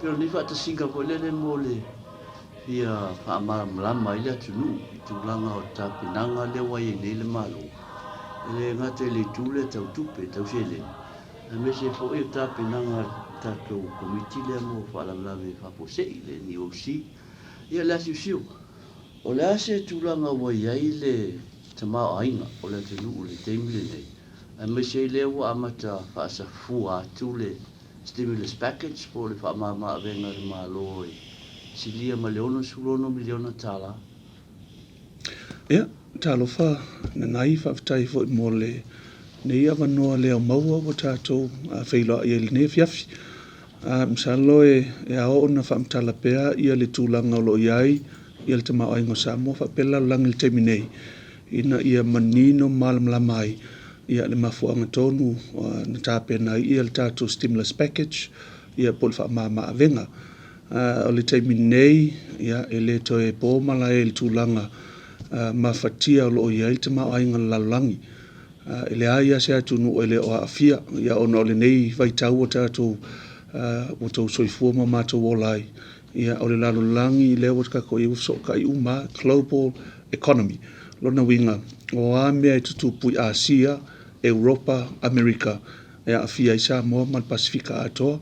Pei o lenei faatasiga foi lele mo le fia faamalamalama ai le atunuu i tulaga o tapenaga lea ua i ai nei le Malo, e le gata i le itu lea tau tupe, tau seleni, aemaise foi o tapenaga a le tatou Komiti lea mo faalavelave faafuasei, le NEOC. Ia le asiusio, o le a se tulaga ua i ai le tamaoaiga o le atunuu i le taimi lenei, aemaise ai lea ua amata faasafua atu le stimulus package po o le faamama-avega a le Malo e silia ma le $66 miliona tala. Ia, talofa Nanai, faafetai foi mo lenei avanoa lea maua ua tatou feiloai ai i lenei afiafi. Masalo e ao ona faamatala pea ia le tulaga o lo o i ai ia le tamaoaiga o Samoa faapea le lalolagi i le taimi nei, ina ia manino ma malamalama ai ia le mafuaaga tonu na tapena ai ia le tatou stimulus package ia po o le faamama-avega. O le taimi nei, ia, e le toe po malae i le tulaga mafatia o lo o i ai le tamaoaiga o le lalolagi. E leai lava se atunuu e le o aafia ia ona o lenei vaitau ua tatou ua outou soifua ma matou ola ai. Ia, o le lalolagi lea ua tatou i ai ua fesootai uma lava, global economy. Lona uiga, o a mea e tutupu i Asia, Europa, Amerika, e aafia ai Samoa ma le Pasefika atoa,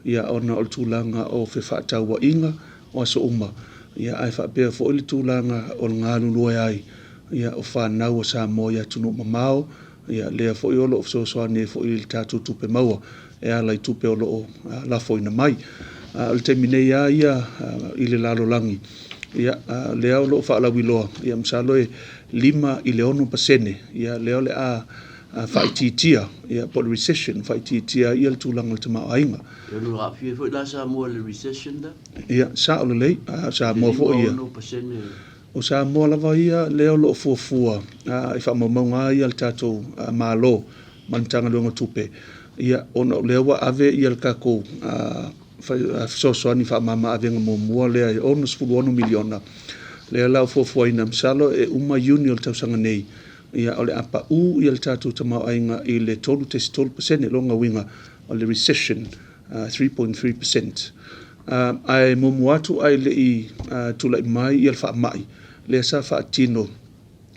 ia ona o le tulaga o fefaatauaiga o aso uma, ia ae faapea foi le tulaga o le galulue ai ia o fanau a Samoa i atunuu mamao, ia lea foi o lo o fesoasoani ai foi i le tatou tupe maua e ala i tupe o lo o lafoina mai. O le taimi nei lava ia i le lalolagi, ia lea o lo o faalauiloa, ia masalo e 5 i le 6% ia lea o le a faaitiitia, ia po o le recession, faaitiitia ai le tulaga o le tamaoaiga. E ono aafia ai foi la Samoa i le recession lea? Ia, sao lelei, Samoa foi ia. 6%. O Samoa lava ia lea o lo o fuafua i faamaumauga lava ia a le tatou Malo ma le Matagaluega o Tupe, ia, ona o lea ua ave ia le tatou fesoasoani faamama-avega muamua lea e $66 miliona, lea la ua fuafuaina, masalo e uma Iuni o le tausaga nei, ia o le a pau ia le tatou tamaoaiga i le 3.3%, lona uiga o le recession 3.3%. Ae muamua atu ae le i tulai mai ia le faamai, lea sa faatino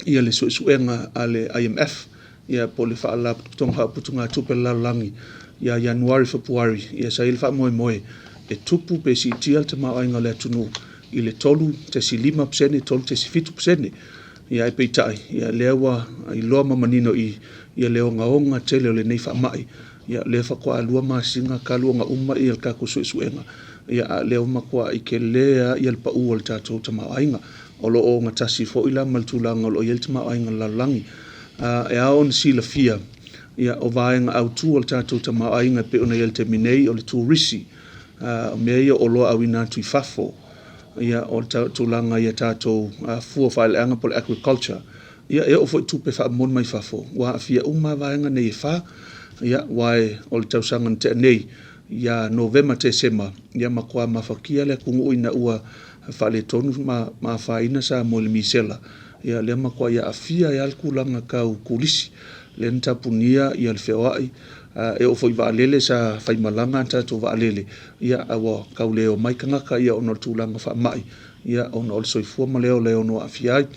ia le suesuega a le IMF, ia po o le Faalapotopotoga Faaputugatupe a le Lalolagi ia Ianuari, Fepuari, ia sa i ai le faamoemoe e tupu pe siitia le tamaoaiga o le atunuu i le 3.5%, 3.7%. Ia ae peitai, ia lea ua iloa ma manino i i le ogaoga tele o lenei faamai, ia lea faatoa 2 masina talu ona uma ia le tatou suesuega, ia a o lea ua matuai tele lava ia le pau o le tatou tamaoaiga. O lo o ogatasi foi la ma le tulaga o lo o i ai le tamaoaiga o le lalolagi. E ao ona silafia, ia, o vaega autu o le tatou tamaoaiga e pei ona i ai i le taimi nei, o le turisi, o mea ia o oloa auina atu i fafo, ia, o le tulaga i a tatou fua o faaleaga po o le agriculture, ia, e oo foi i tupe faamomoli mai fafo, ua aafia uma lava vaega nei e fa. Ia, aua o le tausaga na tea nei, ia Novema, Tesema, ia matua mafatia le atunuu ina ua faaletonu ma afaina Samoa i le misela, ia lea matuai aafia ai lava le tulaga tau turisi, lea na tapunia ia le feoai, e oo foi i vaalele sa faimalaga a tatou vaalele, ia a ua tau le omai tagata ia ona o le tulaga faamai, ia ona o le soifua ma le ola e ono aafia ai.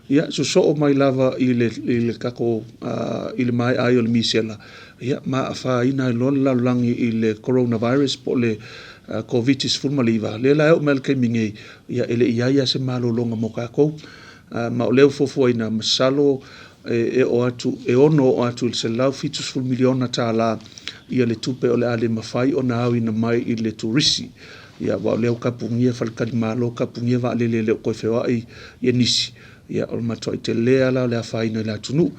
Ia sosoo mai lava i le i le tatou i le maea ai o le misela, ia ma afaina ai loa le lalolagi i le coronavirus po o le Koviti-19, lea la e oo mai i le taimi nei, ia e le i i ai lava se malologa mo tatou. Ma o lea ua fuafuaina, masalo e oo atu, e ono oo atu i le $170 miliona tala ia le tupe o le a le mafai ona aoina mai i le turisi. Ia aua o lea ua tapunia faletalimalo, tapunia vaalele e le o toe feoai ia nisi, ia o le matuai tele lava la o le afaina i le atunuu.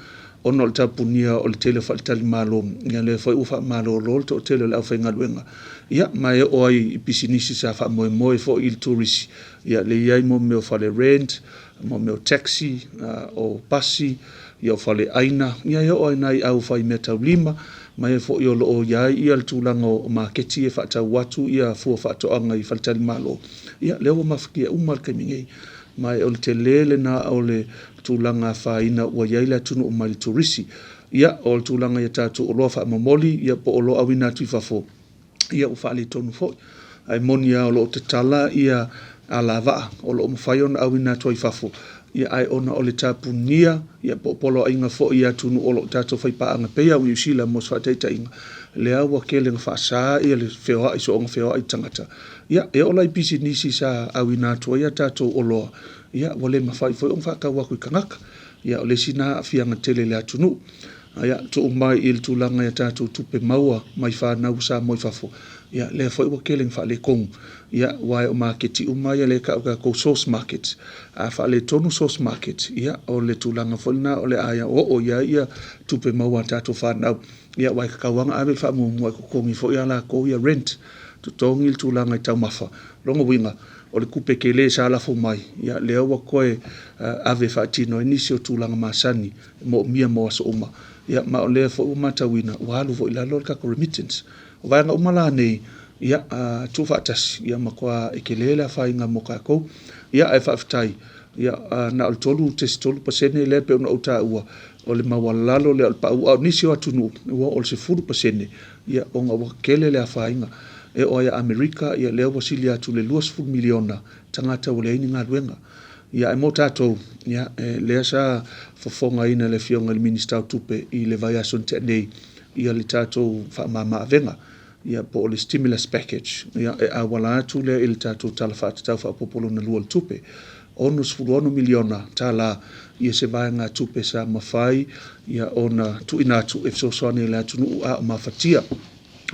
Ona o le tapunia o le tele o faletalimalo, ia lea foi ua faamalolo le toatele o le aufaigaluega, ia ma e oo ai i pisinisi sa faamoemoe foi i le turisi, ia lea e i ai mo mea o fale rent, mo mea o taxi, o pasi, ia o faleaina, ia e oo lava i nai au faimeataulima, ma e foi o lo o i ai ia le tulaga o maketi e faatau atu ia fua o faatoaga i faletalimalo, ia lea ua mafatia uma lava i le taimi nei. Ma o le tele lena o le tulaga afaina ua i ai le atunuu mai le turisi. Ia, o le tulaga i a tatou oloa faamomoli, ia po o oloa auina atu i fafo, ia ua faaletonu foi. Ae moni lava o lo o tatala ia alavaa o lo o mafai ona auina atu ai i fafo, ia ae ona o le tapunia ia po o poloaiga foi i atunuu o lo o tatou faipaaga pei lava o Niu Sila mo se faataitaiga, lea ua tele ina faasa ia le feoai, soona feoai o tagata. Ia, e oo la i pisinisi sa auina atu ai a tatou oloa, ia ua le mafai foi ona faatau atu i tagata. Ia o le isi lena aafiaga tele i le atunuu. Ia, tuu mai i le tulaga i a tatou tupe maua mai fanau a Samoa i fafo, ia lea foi ua tele ina faaletonu, ia aua o maketi uma ia lea e tau e tatou source markets. A faaletonu source markets, ia o le tulaga foi lena o le a oo i ai ia tupe maua a tatou fanau. Ia aua e tatau lava ona ave le faamuamua e totogi foi a latou ia rent, totogi le tulaga i taumafa. Lona uiga, o le tupe tele sa lafo mai, ia lea ua toe ave e faatino ai nisi o tulaga masani e moomia mo aso uma. Ia ma o lea foi ua matauina ua alu foi i lalo le tatou remittance. O vaega uma la nei, ia, tuufaatasi, ia matua e tele le afaina mo tatou. Ia ae faafetai, ia, na o le 3.3% lea pei ona ou taua, o le maualalo lea o le pau, a o nisi o atunuu ua oo i le 10%, ia, ona ua tele le afaina. E oo lava ia Amerika, ia lea ua sili atu i le 20 miliona tagata ua leai ni galuega. Ia ae mo tatou, ia, lea sa fofogaina e le Afioga i le Minisita o Tupe i le vaiaso na tea nei, ia le tatou faamama-avega, ia po o le stimulus package, ia, e auala atu lea i le tatou Tala Faatatau Faaopoopo Lona Lua o le Tupe. $66 miliona tala ia se vaegatupe sa mafai ia ona tuuina atu e fesoasoani i le atunuu a o mafatia.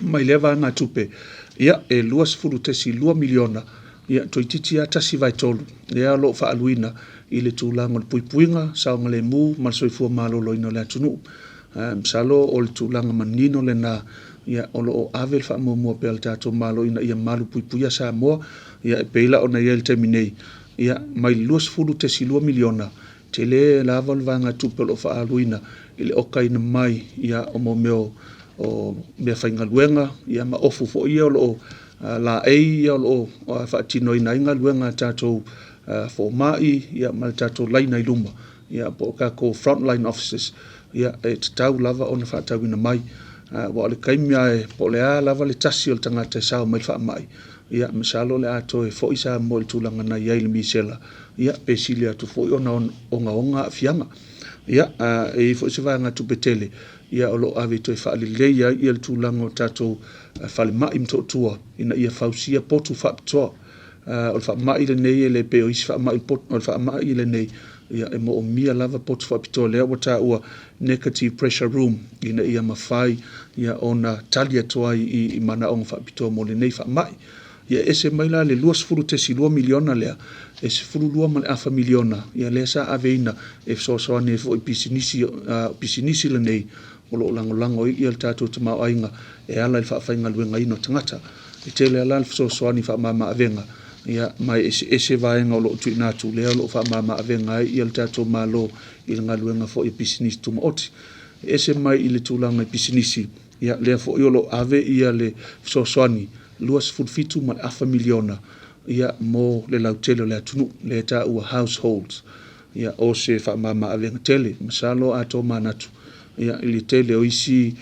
Mai lea vaegatupe, ia, e $20.2 miliona, ia, toeitiiti lava 1/3 lea o lo o faaaluina i le tulaga o le puipuiga, saogalemu ma le soifua maloloina o le atunuu. Masalo o le tulaga manino lena, ia, o lo o ave le faamuamua pea a le tatou Malo ina ia malu puipuia Samoa. Ia, e pei la ona i ai i le taimi nei, ia, mai le $20.2 miliona, tele lava le vaegatupe o lo o faaaluina i le okaina mai ia, o mo mea o meafaigaluega, ia, ma ofu foi ia o lo o laei ia o lo o faatinoina ai galuega a tatou fomai, ia, ma le tatou laina i luma, ia, po o tatou frontline officers, ia, e tatau lava ona faatauina mai. Aua o le taimi lava e, po o le a lava le tasi o le tagata e sao mai le faamai, ia, masalo o le a toe foi Samoa i le tulaga na i ai i le misela, ia, pe sili atu foi ona ogaoga aafiaga. Ia, e i ai foi se vaegatupe tele, ia, o lo o ave e toe faalelei ai ia le tulaga o tatou falemai i Motootua ina ia fausia potu faapitoa. O le faamai lenei e le pei o isi faamai, o le faamai lenei, ia, e moomia lava potu faapitoa lea ua taua negative pressure room ina ia mafai ia ona tali atu ai i manaoga faapitoa mo lenei faamai. Ia ese mai la le $20.2 miliona lea, e $12.5 miliona ia lea sa aveina e fesoasoani ai foi i pisinisi, pisinisi lenei o lo o lagolago ai le tatou tamaoaiga e ala i le faafaigaluegaina o tagata. E tele lava la le fesoasoani faamama-avega, ia, ma e eseese vaega o lo o tuuina atu lea o lo o faamama-avega ai ia le tatou Malo i le galuega foi a pisinisi tumaoti. E ese mai i le tulaga i pisinisi, ia, lea foi o lo o ave ia le fesoasoani $27.5 miliona ia mo le lautele o le atunuu, lea e taua households. Ia, o se faamama-avega tele, masalo a to manatu, ia, i le tele o isi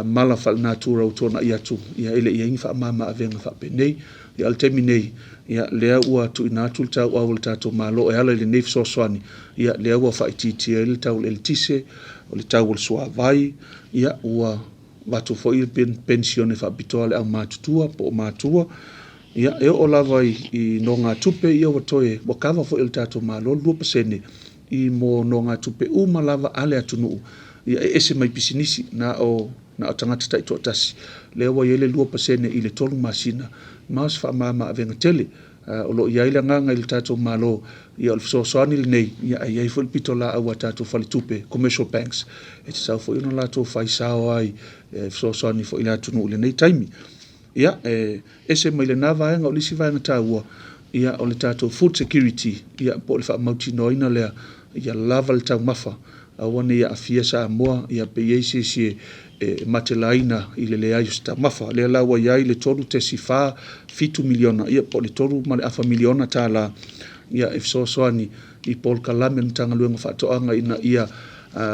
mala faalenatura ua tuanai atu, ia, e le i i ai ni faamama-avega faapenei. Ia, o le taimi nei, ia, lea ua tuuina atu le tauau o le tatou Malo e ala i lenei fesoasoani, ia, lea ua faaitiitia ai le tau o le eletise, o le tau o le suavai, ia, ua avatu foi le penisione faapitoa a le aumatutua po o matua. Ia, e oo lava i nogatupe, ia, ua toe ua kava foi e le tatou Malo le 2% i mo nogatupe uma lava a le atunuu, ia, e ese mai pisinisi, na o tagata taitoatasi, lea ua i ai le 2% i le 3 masina, ma o se faamama-avega tele. O lo o i ai le agaga i le tatou Malo, ia, o le fesoasoani lenei, ia, ae i ai foi le pitolaau a tatou faletupe, commercial banks, e tatau foi ona latou fai sao ai e fesoasoani foi i le atunuu i lenei taimi. Ia, e ese mai lena vaega, o le isi vaega taua, ia, o le tatou food security, ia, po o le faamautinoaina lea ia lava le taumafa, aua ne i aafia Samoa, ia, pe i ai se isi e matelaina i le leai o se taumafa. Lea la ua i ai le $3.47 miliona, ia, po o le $3.5 miliona tala, ia, e fesoasoani i polokalame a le Matagaluega o Faatoaga ina ia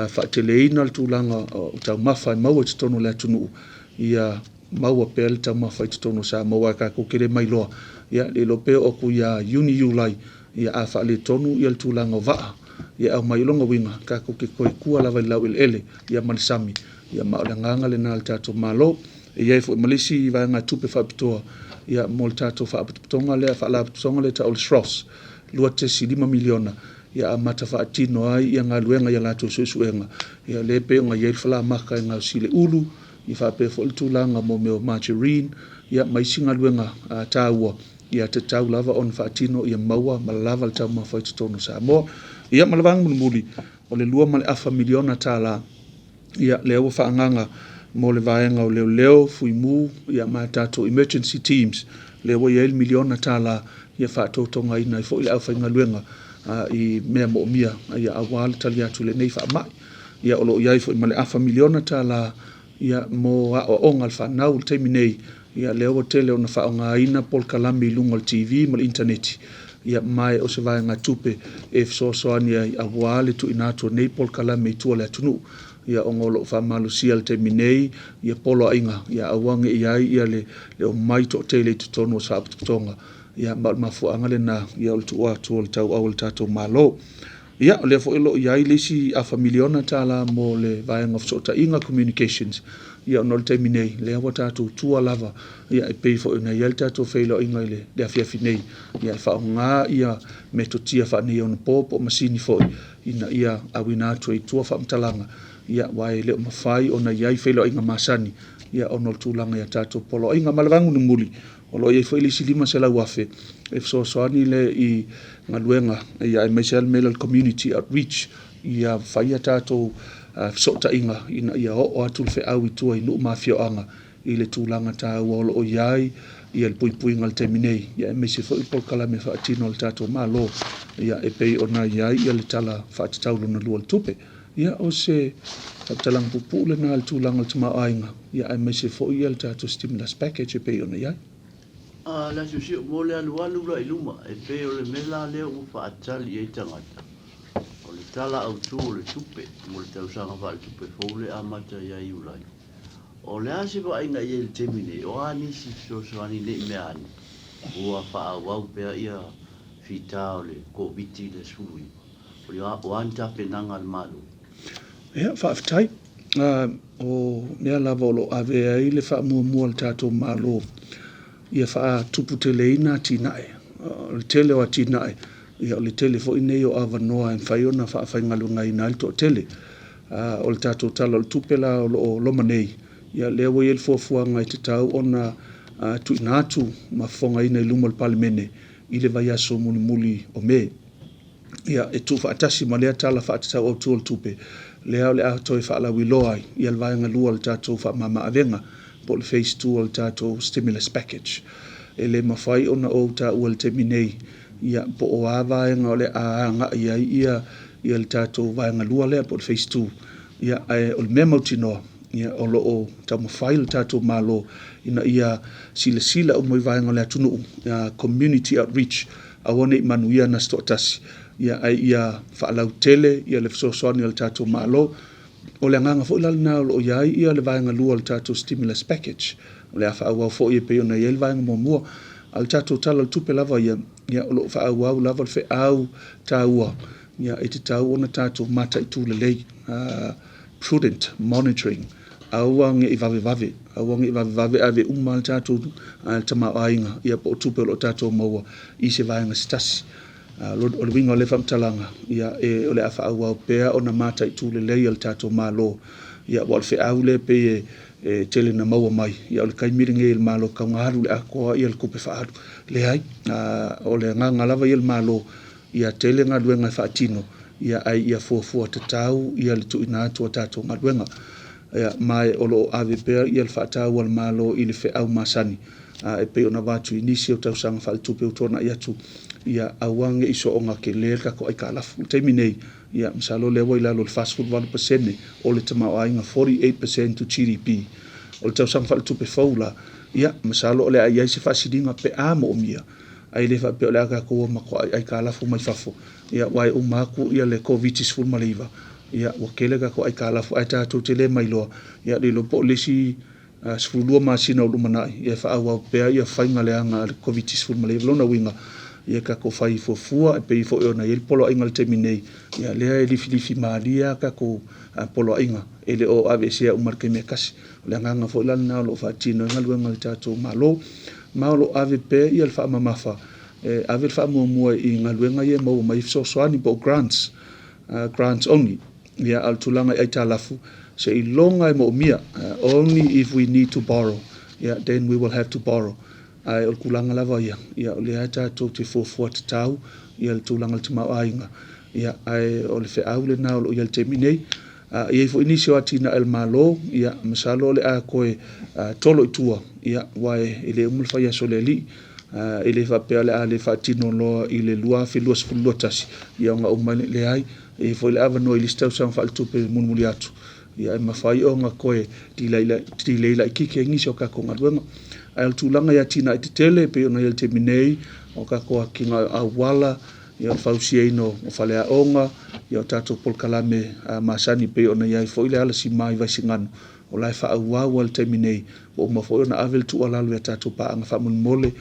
faateleina le tulaga o taumafa e maua i totonu o le atunuu, ia. maua pea le taumafa i totonu o Samoa aua tatou te le mailoa, ia, le iloa pe oo atu ia Iuni, Iulai, ia, a faaletonu ia le tulaga o vaa ia aumai. O lona uiga, tatou te toe tua lava i le laueleele ia ma le sami, ia, ma o le agaga lena o le tatou Malo. E i ai foi ma le isi vaegatupe faapitoa ia mo le tatou faalapotopotoga lea, faalapotopotoga lea ta'u o le SROS, $2.5 miliona, ia amata faatino ai ia galuega i a latou suesuega, ia lea pei ona i ai le falamaka e gaosi i le ulu, ia faapea foi le tulaga mo mea o margarine, ia ma isi galuega taua, ia tatau lava ona faatino ia maua ma lava le taumafa i totonu o Samoa. Ia ma le vaega mulimuli, o le $2.5 miliona tala, ia lea ua faaagaaga mo le vaega o leoleo, fuimu, ia ma tatou emergency teams, lea ua i ai le miliona tala, ia faatotogaina ai foi le aufaigaluega i mea moomia, ia aua le tali atu i lenei faamai. Ia o lo o i ai foi ma le afa miliona tala, ia mo aoaoga a le fanau i le taimi nei, ia lea ua tele ona faaaogaina polokalame i luga o le TV ma le initaneti, ia ma o se vaegatupe e fesoasoani ai aua le tuuina atu o nei polokalame i tua o le atunuu, ia ona o lo o faamalosia i le taimi nei ia poloaiga ia aua ne i ai ia le omai toatele i totonu o faalapotopotoga, ia ma o le mafuaaga lena ia o le tuu atu o le tauau o le tatou Malo. Ia o lea foi o lo o i ai le isi afa miliona tala mo le vaega o fesootaiga, communications, ia ona o le taimi nei lea ua tatou tua lava, ia e pei foi ona i ai le tatou feiloaiga i le afiafi nei, ia e faaaoga ia metotia faaneionapo po o masini foi ina ia auina atu ai i tua faamatalaga, ia aua e le o mafai ona i ai feiloaiga masani, ia ona o le tulaga i a tatou poloaiga. Ma le vaega mulimuli, o lo o i ai foi le isi 500,000 e fesoasoani lea i galuega, ia aemaise lava le mea lea o le community outreach, ia fai a tatou fesootaiga ina ia oo atu le feau i tua i nuu ma afioaga i le tulaga taua o lo o i ai ia le puipuiga i le taimi nei, ia aemaise foi le polokalame faatino a le tatou Malo, ia e pei ona i ai ia le Tala Faatatau Lona Lua o le Tupe. Ia o se faamatalaga puupuu lena i le tulaga o le tamaoaiga, ia aemaise foi ia le tatou stimulus package e pei ona i ai. A le asiosio, mo le alualu la i luma, e pei o le mea la lea ua faatali i ai tagata, o le Tala Autu o le Tupe mo le tausaga faaletupe fou lea e amata ia Iulai. O le a se vaaiga i ai i le taimi nei, o a nisi fesoasoani nei mea ane ua faaauau pea ia fita o le Koviti-19? O a ni tapenaga a le Malo? Ia, faafetai. O mea lava o lo o ave ai le faamuamua a le tatou Malo ia faatuputeleina atinae. O le tele o atinae, ia o le tele foi nei o avanoa e mafai ona faafaigaluegaina ai le toatele. O le tatou Tala o le Tupe la o lo o loma nei, ia lea ua i ai le fuafuaga e tatau ona tuuina atu ma fofogaina i luma o le Palemene i le vaiaso mulimuli o Me. Ia, e tuufaatasi ma lea Tala Faatatau Autu o le Tupe, lea o le a toe faalauiloa ai ia le vaega lua o le tatou faamama-avega, po o le phase 2 o le tatou stimulus package. E le mafai ona ou taua i le taimi nei, ia, po o a vaega o le a agai ai ia ia le tatou vaega lua lea po o le phase 2. Ia, ae o le mea mautinoa, ia, o lo o taumafai le tatou Malo ina ia silasila uma i vaega o le atunuu, community outreach, aua ne i manuia na se toatasi, ia, ae ia faalautele ia le fesoasoani a le tatou Malo. O le agaga foi la lena o lo o i ai ia le vaega lua o le tatou stimulus package. O le a faaauau foi e pei ona i ai le vaega muamua. A o le tatou Tala o le Tupe lava ia, ia o lo o faaauau lava le feau taua, ia e tatau ona tatou mataitu lelei, prudent monitoring, aua ne i vavevave, aua ne i vavevave ave uma le tatou tamaoaiga, ia po o tupe o lo o tatou maua i se vaega se tasi. O le uiga o lea faamatalaga, ia e, o le a faaauau pea ona mataitu lelei a le tatou Malo, ia aua o le feau lea pei e tele na maua mai, ia o le taimi lenei i le Malo tau alu le atoa ia le tupe faaalu. Leai, o le agaga lava ia le Malo, ia tele galuega e faatino, ia ae ia fuafua tatau ia le tuuina atu o tatou galuega. Ia, ma o lo o ave pea ia le faataua a le Malo i le feau masani, e pei ona avatu i nisi o tausaga faaletupe ua tuanai atu, ia aua ne i soona tele le tatou aitalafu. I le taimi nei, ia masalo lea ua i lalo o le 48% o le tamaoaiga, 48% to GDP. O le tausaga faaletupe fou la, ia masalo o le a i ai se faasiliga pe a moomia, ae le faapea o le a tatou o matua aitalafu mai fafo, ia aua e uma atu ia le Koviti-19, ia ua tele tatou aitalafu ae tatou te le mailoa, ia le iloa po o le isi 12 masina o lumanai, ia e faaauau pea ia faiga leaga a le Koviti-19. Lona uiga, ia tatou fai fuafua e pei foi ona i ai le poloaiga i le taimi nei, ia lea e lifilifi malie lava tatou poloaiga, e le o aveesea uma i le taimi e tasi. O le agaga foi la lena o lo o faatino ai galuega a le tatou Malo, ma o lo o ave pea ia le faamamafa, e ave le faamuamua i galuega ia e maua mai ai fesoasoani po o grants, grants only. Ia, a o le tulaga i aitalafu, seiloga e moomia, only if we need to borrow, yeah, then we will have to borrow. Ae o le tulaga lava ia, ia o lea tatou te fuafua tatau ia le tulaga o le tamaoaiga, ia, ae o le feau lena o lo o i ai i le taimi nei. E i ai foi nisi o atinae a le Malo, ia, masalo o le a toe tolo i tua, ia, aua e le uma le fai aso o le Alii. E le faapea o le a le faatino loa i le 2021, ia ona uma ai lea, leai. E i ai foi le avanoa i le isi tausaga faaletupe mulimuli atu, ia e mafai ona toe delay laitiiti ai nisi o tatou galuega. Ae o le tulaga i atinae tetele e pei ona i ai i le taimi nei, o tatou auala, ia o le fausiaina o faleaoga, ia o tatou polokalame masani e pei ona i ai foi le alasima i Vaisigano, o la e faaauau lava i le taimi nei, ua uma foi ona ave le tuualalo i a tatou paaga faamolemole,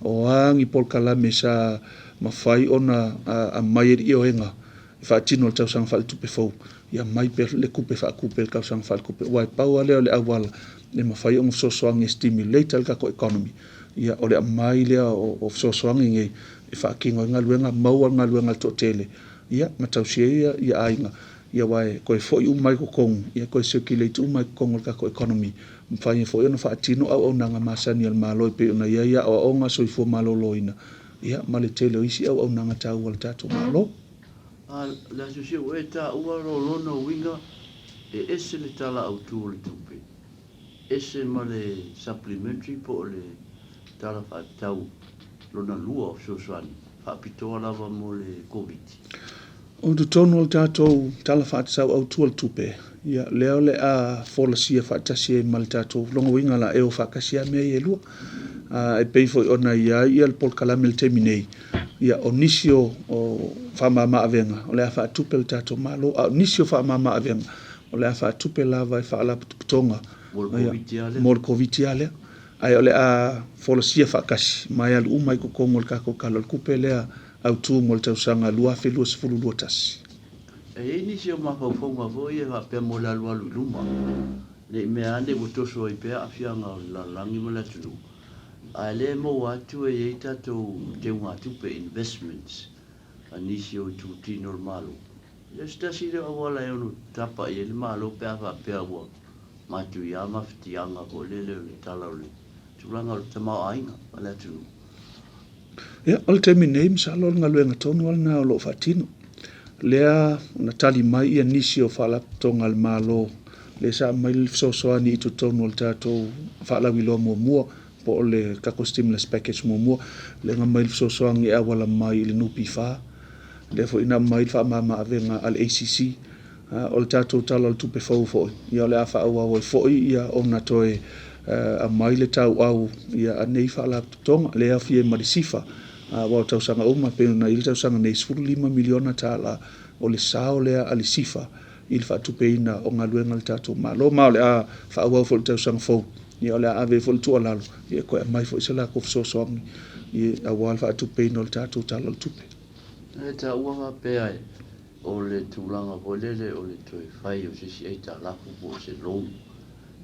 o a ni polokalame sa mafai ona aumai e le ioega e faatino i le tausaga faaletupe fou, ia aumai pea le tupe faatupe i le tausaga faaletupe, aua e pau lava lea o le auala e mafai ona fesoasoani e stimulate ai le tatou economy, ia o le aumai lea o fesoasoani nei e faatino ai galuega, maua le galuega a le toatele, ia ma tausi ai ia aiga, ia aua e toe foi uma ai totonu, ia toe circulate uma ai totonu o le tatou economy, mafai ai foi ona faatino auaunaga masani a le Malo e pei ona i ai aoaoga, soifua maloloina, ia ma le tele o isi auaunaga taua a le tatou Malo. A le aso se ua e taua lo lona uiga e ese le Tala Autu o le Tupe, ese ma le Supplementary po o le Tala Faatatau lona lua o fesoasoani faapitoa lava mo le Koviti. O totonu o le tatou Tala Faatatau Autu o le Tupe, ia, lea o le a folasia faatasi ai ma le tatou lona uiga la e o faatasi lava mea ia e lua. E pei foi ona i ai ia le polokalame i le taimi nei, ia, o nisi o faamama avega o le a faatupe e le tatou Malo, a o nisi o faamama avega o le a faatupe lava e faalapotopotoga mo le Koviti lava lea. Ae o le a folasia faatasi ma e alu uma i totonu o le tatou Tala o le Tupe lea autu mo le tausaga 2021. E i ai nisi o mafaufauga foi ia faapea mo le alualu i luma, ne i mea ane ua toso ai pea aafiaga o le lalolagi ma le atunuu, ae le maua atu e i ai tatou teugatupe, investments, a nisi o itutino o le Malo. E le o se tasi lea o auala e ono tapa i ai le Malo pe a faapea ua matuia mafatiaga foi lele o le tala o le tulaga o le tamaoaiga a le atunuu. Ia, o le taimi nei, masalo o le galuega tonu lava lena o lo o faatino. Lea na tali mai ia nisi o faalapotopotoga a le Malo, lea sa aumai le fesoasoani i totonu o le tatou faalauiloa muamua, po o le tatou stimulus package muamua, lea na aumai le fesoasoani e auala mai i le NPF, lea foi na aumai le faamama-avega a le ACC. O le tatou Tala o le Tupe fou foi, ia o le a faaauau ai foi ia ona toe aumai le tauau ia a nei faalapotopotoga, lea e aofia ai ma le SIFA, aua o tausaga uma, e pei ona i ai le tausaga nei, $15 miliona o le sao lea a le SIFA i le faatupeina o galuega a le tatou Malo. Ma o le a faaauau foi i le tausaga fou, ia o le a ave ai foi le tuualalo, ia e toe aumai foi se latou fesoasoani aua le faatupeina o le tatou Tala o le Tupe. E taua faapea o le tulaga foi lele o le toe fai o se isi aitalafu po o se loan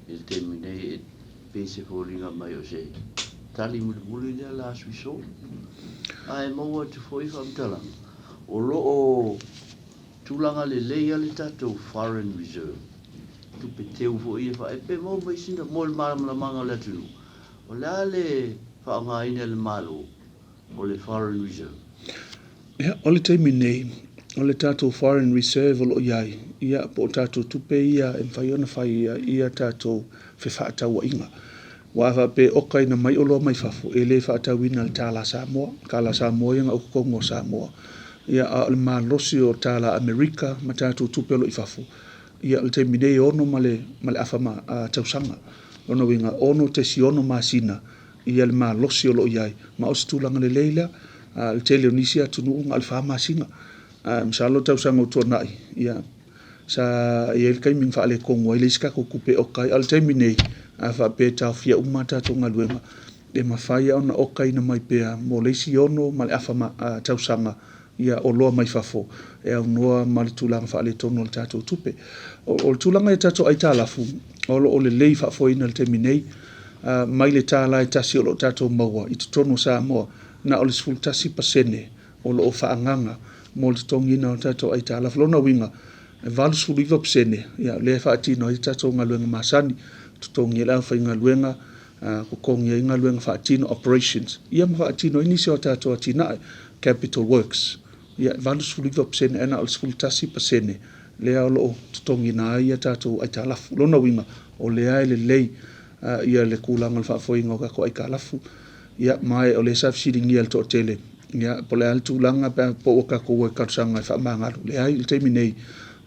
i le taimi nei e pei se foliga mai o se tali mulimuli lea last resort. Ae maua atu foi faamatalaga o lo o tulaga lelei lava le tatou foreign reserve, tupe teu foi ia e pe maua mai sina mo le malamalamaga o le atunuu, o le a le faaaogaina e le Malo o le foreign reserve? Ia, o le taimi nei, o le tatou foreign reserve o lo o i ai, ia, po o tatou tupe ia e mafai ona fai ai ia tatou fefaatauaiga. Aua a faapea e okaina mai oloa mai fafo, e le faatauina i le tālā Samoa. O le tālā Samoa ia na o totonu o Samoa. Ia, a o le malosi o le tālā Amerika ma tatou tupe o lo o i fafo, ia, o le taimi nei e ono ma le, ma le afa ma, a, tausaga. Lona uiga, 6.6 masina ia le malosi o lo o i ai, ma o se tulaga lelei lea. O le tele o nisi atunuu na o le 4 masina. Ae masalo o tausaga ua tuanai, ia, sa i ai le taimi na faaletonu ai, leai se tatou tupe e oka ai. A o le taimi nei, A faapea e taofia uma a tatou galuega, e mafai lava ona okaina mai pea mo le isi ono ma le afa tausaga ia oloa mai fafo e aunoa ma le tulaga faaletonu o le tatou tupe. O le tulaga i a tatou aitalafu, o lo o lelei faafoeina i le taimi nei, mai le $1 e tasi o lo o tatou maua i totonu o Samoa, na o le 11% o lo o faaagaaga mo le totogiina o tatou aitalafu. O lona uiga, e 89% ia, lea e faatino ai tatou galuega masani, totogi ai le aufaigaluega, totogi ai galuega faatino, operations, ia ma faatino ai nisi o tatou atinae, capital works. Ia, e 89% ae na o le 11% lea o lo o totogiina ai a tatou aitalafu. O lona uiga, o lea e lelei ia le tulaga o le faafoeina o tatou aitalafu. Ia, ma o lea sa fesiligia e le toatele, ia, po o le a le tulaga pe a po ua tatou o e talosaga e faamagalo. Leai, i le taimi nei,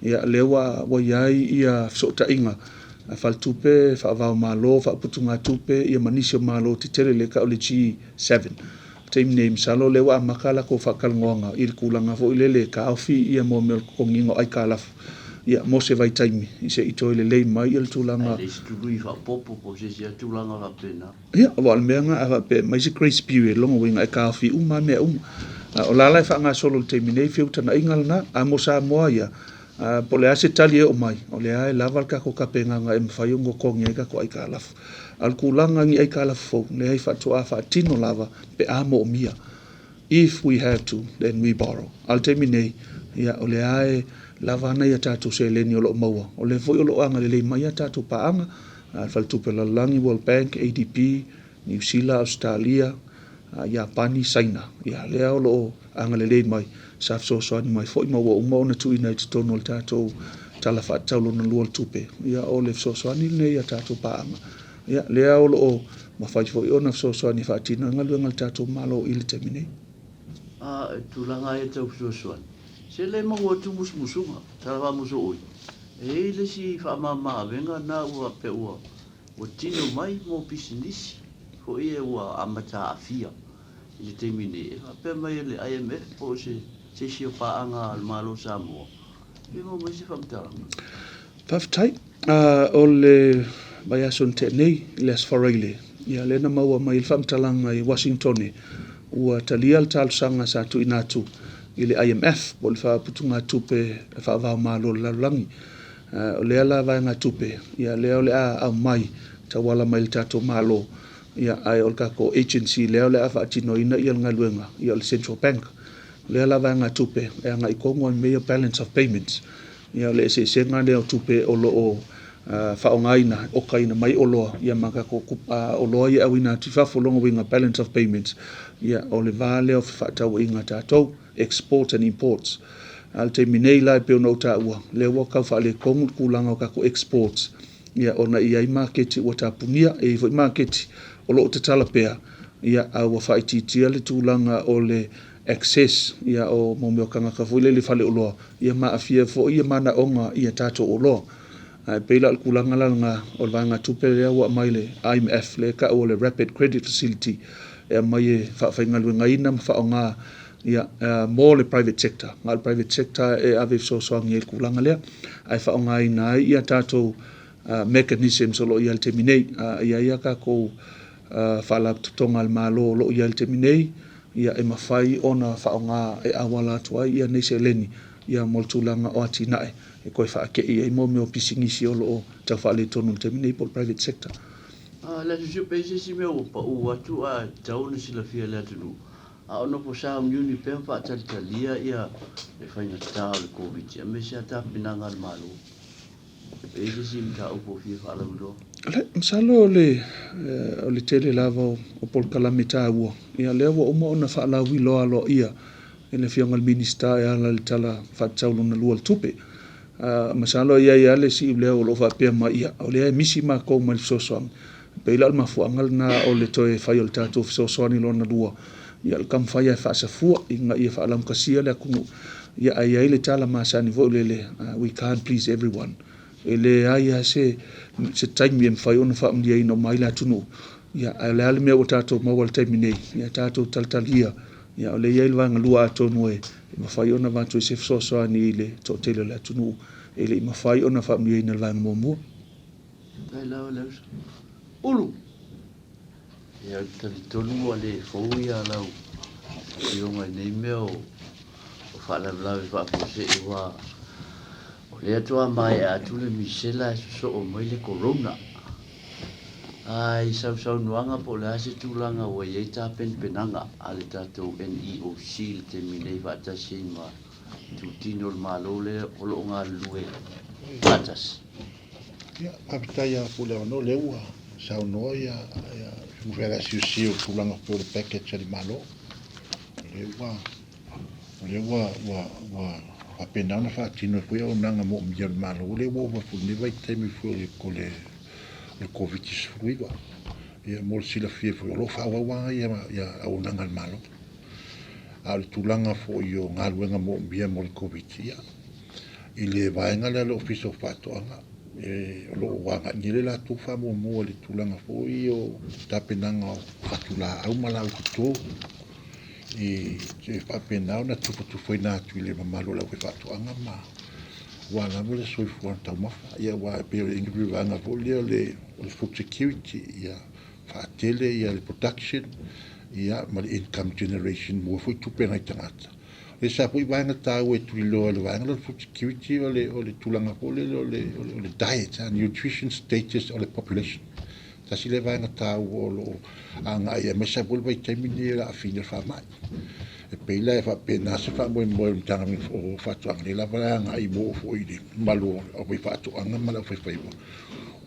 ia, lea ua i ai ia fesootaiga faletupe, faava-o-Malo, faaputugatupe, ia ma nisi o Malo tetele lea e tau o le G7. Taimi nei, masalo o lea ua amata latou faatalanoaga i le tulaga foi lele e taofi ia mo mea o le totogiina o aitalafu, ia, mo se vaitaimi, se i toe lelei mai le tulaga. Ae le isi tului faaopoopo po o se isi lava tulaga faapena. Ia, aua o le mea lena, a faapea e aumai se grace period, lona uiga e taofi uma lava mea uma. O la la e faagasolo i le taimi nei feutagaiga lena, a mo Samoa ia, po o le a se tali e oo mai, o lea e lava le tatou tapenaga e mafai ona totogi ai tatou aitalafu. A o le tulaga i ni aitalafu fou, leai, faatoa faatino lava pe a moomia. If we have to, then we borrow. A o le taimi nei, ia, o lea e lava ana ia tatou seleni o lo o maua. O lea foi o lo o agalelei mai a tatou paaga, le Faletupe o le Lalolagi, World Bank, ADB, Niu Sila, Ausetalia, Iapani, Saina. Ia, lea o lo o agalelei mai, sa fesoasoani mai foi ma ua uma ona tuuina i totonu o le tatou Tala Faatatau Lona Lua o le Tupe. Ia, o le fesoasoani lenei a tatou paaga. Ia, lea o lo o mafai foi ona fesoasoani e faatino ai galuega a le tatou Malo i le taimi nei. A e tulaga ia tau fesoasoani, se le maua atu musumusuga, tala faamusuui. E i ai le isi faamama-avega na ua faapea ua tino mai mo pisinisi foi ia ua amata aafia i le taimi nei, e faapea mai e le IMF po o se isi o paaga a le Malo o Samoa, pe maua mai se faamatalaga. Faafetai. O le vaiaso na tea nei, i le Aso Faraile, ia lea na maua mai le faamatalaga i Washingtone, ua talia le talosaga sa tuuina atu i le IMF, po o le Faaputugatupe Faava-o-Malo o le Lalolagi. O lea la vaegatupe, ia lea o le a aumai tauala mai i le tatou Malo, ia, ae o le tatou agency lea o le a faatinoina ia le galuega, ia o le Central Bank. O lea la vaegatupe e agai tonu i mea ia balance of payments, ia o le eseesega lea o tupe o lo o faaaogaina, okaina mai oloa, ia ma tatou oloa ia e auina atu i fafo, lona uiga balance of payments, ia o le va lea o fefaatauaiga a tatou, exports and imports. A o le taimi nei la e pei ona ou taua, lea ua tau faaletonu le tulaga o tatou exports, ia ona e i ai maketi ua tapunia, e i ai foi maketi o lo o tatala pea, ia a ua faaitiitia le tulaga o le access, ia o mo mea o tagata foi lele i faleoloa, ia ma aafia foi ia manaoga i a tatou oloa. Ae pei la o le tulaga la lena o le vaegatupe lea ua aumai le IMF, lea e tau o le Rapid Credit Facility, e aumai e faafaigaluegaina ma faaaoga ia mo le private sector. Na o le private sector e ave e fesoasoani ai i le tulaga lea, ae faaaogaina ai ia tatou mechanisms o lo o i ai i le taimi nei. E i ai a tatou faalapotopotoga a le Malo o lo o i ai i le taimi nei, ia e mafai ona faaaoga e auala atu ai ia nei seleni ia mo le tulaga o atinae e toe faatei ai mo mea o pisinisi o lo o tau faaletonu i le taimi nei po o le private sector. A le aso pe se isi mea ua pau atu ae tatau ona silafia e le atunuu, a o nofo sauniuni pea ma faatalitalia ia le faigata o le Koviti aemaise lava tapenaga a le Malo. Pe i ai se isi mataupu o fia faalauiloa. Masalo o le tele lava o polokalame taua, ia lea ua uma ona faalauiloa aloaia e le Afioga i le Minisita e ala i le Tala Faatatau Lona Lua o le Tupe. Masalo e i ai lava le siuleo o lo o faapea mai, ia, o lea e misi matou mai le fesoasoani. E pei la o le mafuaaga lena o le toe fai o le tatou fesoasoani lona lua, ia o le taumafai lava e faasafua ina ia faalaugatasia le atunuu. Ia, ae i ai le tala masani foi lele, we can't please everyone. E leai lava se taimi e mafai ona faamalieina uma ai le atunuu. Ia, ae o le a le mea ua tatou maua i le taimi nei, ia tatou talitalia, ia o lea e i ai le vaega lua atonu e mafai ona avatu ai se fesoasoani i le toatele o le atunuu e le i mafai ona faamalieina i le vaega muamua. Faafetai lava le uso. Ulu! Ia, ou te talitonu ua le fou ia lau Afioga i nei mea o faalavelave faafuasei aua o lea faatoa maea atu le misela ae sosoo mai le corona. A i sau saunoaga po o le a se tulaga ua i ai tapenapenaga a le tatou NEOC i le taimi nei faatasi ai ma itutino o le Malo lea o lo o galulue faatasi. Ia, faafetai lava foi i le avanoa, o lea ua saunoa ia le asiasi o tulaga foi o le package a le Malo. O lea ua faapena ona faatino ai foi auaunaga moomia a le Malo, o lea ua ova foi i lenei vaitaimi foi o le Koviti-19. Ia mo le silafia foi, o lo o faaauau lava ia auaunaga a le Malo. A o le tulaga foi o galuega moomia mo le Koviti, ia, i le vaega lea a le Ofisa o Faatoaga, o lo o agai nei le latou faamuamua i le tulaga foi o tapenaga o fatulaau ma laau toto e faapena ona tufatufaina atu i le mamalu o le aufaifaatoaga ma aua lava le soifua taumafa. Ia aua e pei o le vaega foi lea o le food security, ia faatele le production ia ma le income generation maua foi tupe a nai tagata. O le isi foi vaega taua e tuliloa e le vaega lea o le food security o le tulaga foi lele o le diet, nutrition status o le population. Tasi lea vaega taua o lo o agai aemaise foi le vaitaimi lenei o le aafiina o le faamai. E pei la e faapena se faamoemoe o le Matagaluega o Faatoaga, lea lava e agai ua oo foi i le mamalu o le aufaifaatoaga ma le aufaifaiva,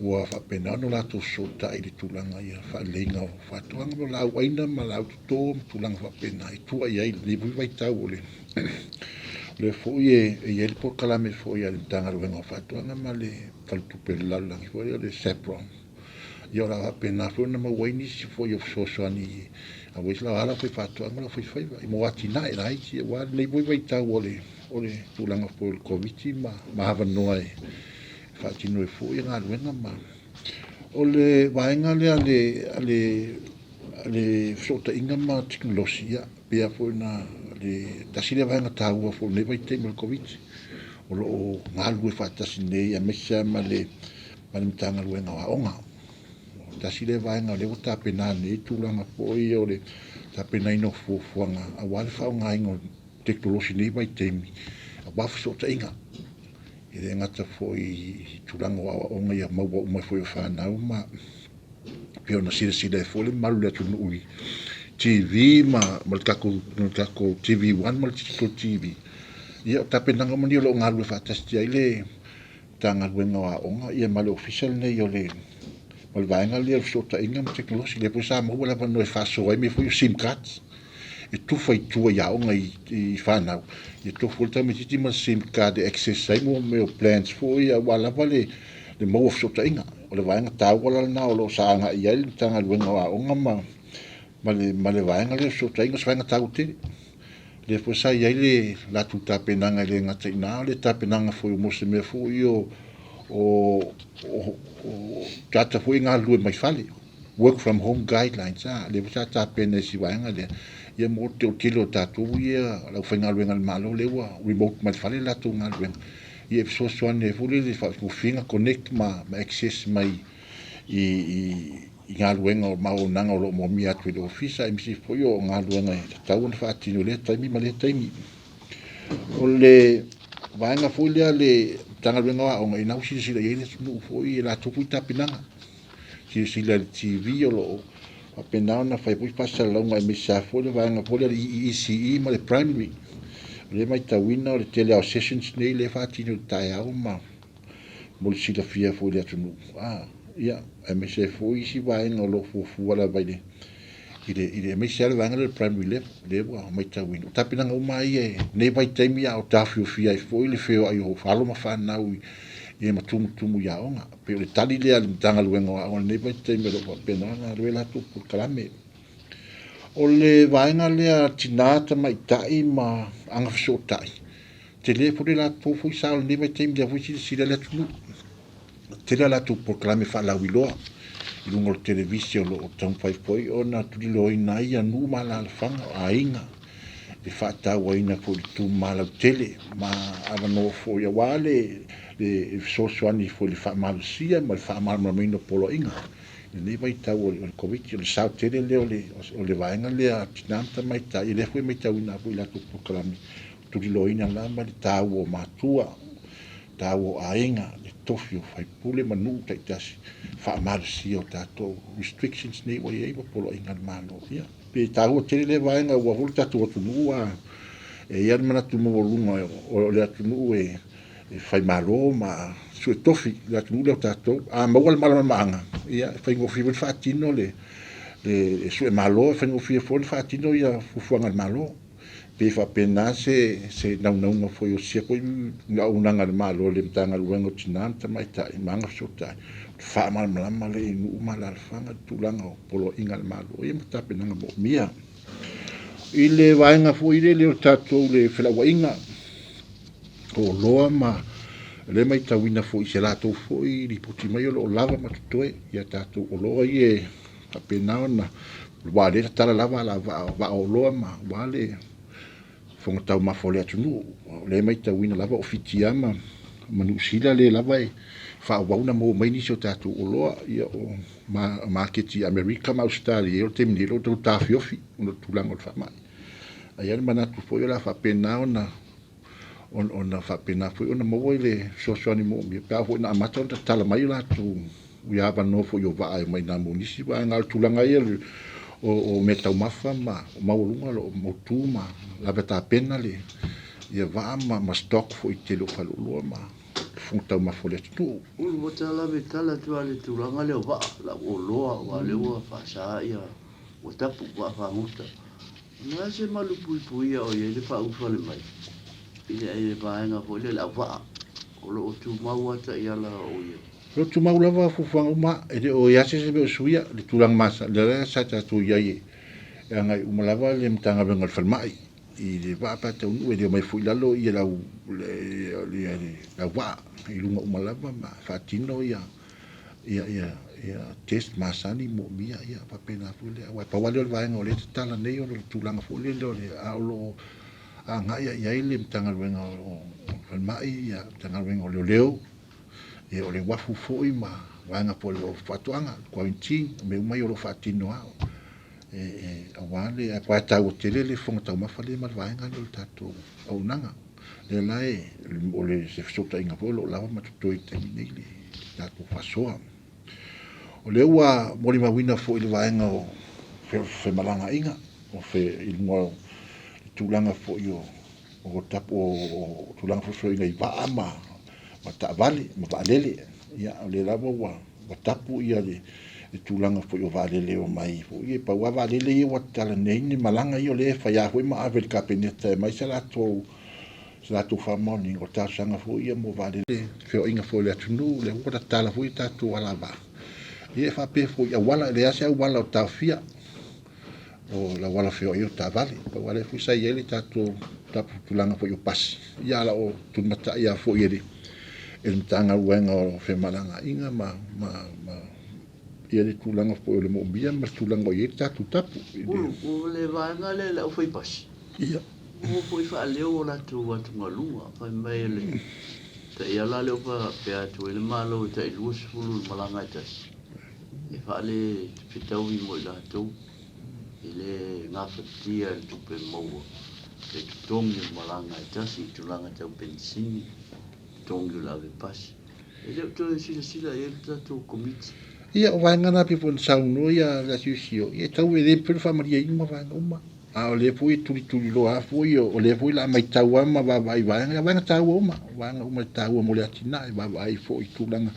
ua faapena ona latou fesootai i le tulaga i le faaleleiga o faatoaga ma laau aina ma laau toto ma tulaga faapena e tua i ai i lenei foi vaitau. O lea foi e i ai le polokalame foi a le Matagaluega o Faatoaga ma le Faletupe o le Lalolagi foi lea o le SAPPROM. Ia o le a faapena foi ona maua ai nisi foi o fesoasoani aua le aufaifaatoaga ma le aufaifaiva mo atinae laiti aua lenei foi vaitau o le tulaga foi o le Koviti ma avanoa e faatino ai foi galuega. Ma o le vaega lea a le Fesootaiga ma Tekonolosi, ia pei foi ona le tasi lea vaega taua foi o lenei vaitaimi o le Koviti, o lo o galulue faatasi nei aemaise lava ma le Matagaluega o Aoga. Tasi lea vaega o lea ua tapena nei tulaga foi o le tapenaina o fuafuaga aua le faaaogaina o tekonolosi i lenei vaitaimi aua fesootaiga. E le gata foi i tulaga o aoaoga ia maua uma ai foi e fanau ma pei ona silasila ai foi le mamalu o le atunuu i TV ma le tatou TV1 ma le Digital TV. Ia o tapenaga uma nei o lo o galulue faatasi ai le Matagaluega o Aoga ia ma le Ofisa lenei o le ma le vaega lea o Fesootaiga ma Tekonolosi. Lea foi sa maua le avanoa e faasoa ai mea foi o sim cards e tufa i tua i aoga i fanau, ia tofu ai le tamaitiiti ma le sim card e access ai mo mea o plans foi aua lava le maua o fesootaiga. O le vaega taua la lena o lo o sa agai i ai le Matagaluega o Aoga ma le vaega lea o fesootaiga, o se vaega taua tele. Lea foi sa i ai le latou tapenaga e le gata i ina, o le tapenaga foi mo se mea foi o tagata foi e galulue mai fale, work from home guidelines, lea foi sa tapena e si vaega lea, ia mo le toatele o tatou ia le aufaigaluega a le Malo lea ua remote mai le fale le latou galuega, ia e fesoasoani ai foi lele i le faafaigofieina connect ma access mai i galuega ma auaunaga o lo o moomia atu i le ofisa, aemaise foi o galuega e tatau ona faatino i lea taimi ma lea taimi. O le vaega foi lea a le Matagaluega o Aoga, ina ua silasila i ai le atunuu foi i latou foi tapenaga, silasila i le TV o lo o faapena ona fai foi faasalalauga aemaise lava foi le vaega foi lea o le EECE ma le Primary. O lea e matauina o le tele lava o sessions nei lea e faatino i le taeao ma mo le silafia foi i le atunuu, ia, aemaise ai foi isi vaega o lo o fuafua lava i le aemaise lava le vaega lea o le primary level, lea ua matauina. O tapenaga uma lava ia i lenei vaitaimi a o taofiofia ai foi le feoai o alo ma fanau ma tumutumu i aoga. E pei o le tali lea a le Matagaluega o Aoga i lenei vaitaimi o lo o faapena ona alu ai latou polokalame. O le vaega lea a tina, tamaitai ma agafesootai, tele foi le latou foi sao i lenei vaitaimi, lea foi e silasila le atunuu. Tele a latou polokalame faalauiloa i luga o le televise o lo o taumafai foi ona tuliloaina ai nuu ma alaalafaga, o aiga, le faatauaina foi o le tu lautele ma avanoa foi aua le fesoasoani foi i le faamalosia ma le faamalamalamaina o poloaiga. lenei vaitau o le Koviti. O le sao tele lea o le vaega lea a tina ma tamaitai, o lea foi e matauina foi i latou polokalame, tuliloaina lava le taua o matua, taua o aiga, le tofi o faipule ma nuu taitasi, faamalosia o tatou restrictions nei ua i ai ma poloaiga a le Malo. Ia, pe taua tele lea vaega aua foi le tatou atunuu a e i ai le manatu maualuga o le atunuu e faimalo ma suetofi le atunuu lea o tatou. A maua le malamalamaaga, ia e faigofie foi le faatino le suemalo, e faigofie foi le faatino ia fuafuaga a le Malo. Pei e faapena se naunauga foi o sia foi auaunaga a le Malo i le Matagaluega o Tina ma Tamaitai ma Agafesootai, o le faamalamalama lea i nuu ma alaalafaga le tulaga o poloaiga a le Malo ia ma tapenaga moomia. I le vaega foi lele o tatou le felauaiga o oloa ma o lea e matauina foi i se latou foi lipoti mai o lo o lava ma totoe ia tatou oloa ia e faapena ona, aua o lea e tatala lava alavaa o vaa o oloa ma aua le fofoga taumafa o le atunuu. O lea e matauina lava o Fiti lava ma Niu Sila lea lava e faaauau ona maua mai nisi o tatou oloa. Ia o maketi i Amerika ma Ausetalia, o le taimi nei o lo o tau taofiofi ona o le tulaga o le faamai. Ae i ai le manatu foi o le a faapena ona ona faapena foi ona maua le fesoasoani moomia pe a oo foi ina amata ona tatala mai o latou ia avanoa foi o vaa e omai i ina mo nisi vaega. A o le tulaga ia o meataumafa ma maualuga o lo o mautu ma lava tapena le ia vaa ma stock foi i le tele o faleoloa ma fofoga taumafa o le atunuu. Ulu ua ta lave tala atu lava i le tulaga lea o vaa, lau oloa aua o lea ua faasa ia, ua tapu vaa fagota. O le a se malupuipuia o i ai le faaulufale mai i le vaega foi lea o le auvaa o lo o tumau lava taiala o i ai? O lo o tumau lava fuafuaga uma, e le o i ai se isi mea o suia le tulaga masani, lea la sa tatou i ai e agai uma lava le Matagaluega o le Falemai i le vaa pe a taunuu, e le omai foi i lalo le auvaa, e i luga uma lava ma faatino ia test masani moomia, ia faapena foi lea. Aua e pau lava lea o le vaega o lea e tatala nei ona o le tulaga foi lele o le, a o lo o agai lava i ai le Matagaluega o Falemai, le Matagaluega o Leoleo, ia o le uafu foi ma vaega foi o faatoaga, quarantine, o mea uma ia o lo o faatino lava aua le, aua e taua tele le fofoga taumafa lea ma le vaega lea o le tatou auaunaga. Lea la e, o le se fesootaiga foi o lo o lava ma totoe i le taimi nei le tatou faasoa. O lea ua molimauina foi le vaega o femalagaaiga o fe, i luga o le tulaga foi o o tapu o tulaga foi feoaiga i vaa ma taavale ma vaalele. Ia o lea lava ua tapu ia le tulaga foi o vaalele e omai foi. E pau lava vaalele ia ua tatala nei ni malaga ia o lea e fai lava foi ma ave i le Kapeneta e aumai se latou faamaoniga, o talosaga foi ia mo vaalele feoaiga foi o le atunuu, lea ua tatala foi tatou alavaa. Ia e faapea foi i auala, e leai lava se auala o taofia o le auala feoai o taavale. Pau lava lea foi sa i ai le tatou tulaga foi o pasi, ia a o tulimatai lava foi e le Matagaluega o Femalagaaiga ma ia le tulaga foi o le moomia ma le tulaga o i ai le tatou tapu. Ulu, o le vaega lea i le aufaipasi, Ia. ua foi faaleo o latou atugaluga, fai mai le taiala lea ua faapea atu ai le Malo e tai 20 le malaga e tasi, e faalefetaui mo i latou, e le gafatia e le tupe maua le totogi o le malaga e tasi i tulaga tau penisini, totogi o le avepasi. E le o toe silasila i ai le tatou Komiti. Ia, o vaega na pei foi ona saunoa ia le asiosio, ia e tau e le mafai ona faamalie uma vaega uma. A o lea foi e tulituliloa lava foi, o lea foi o le a matau lava ma vaavaai i vaega, ia vaega taua uma, vaega uma e taua mo le atinae, vaavaai foi i tulaga,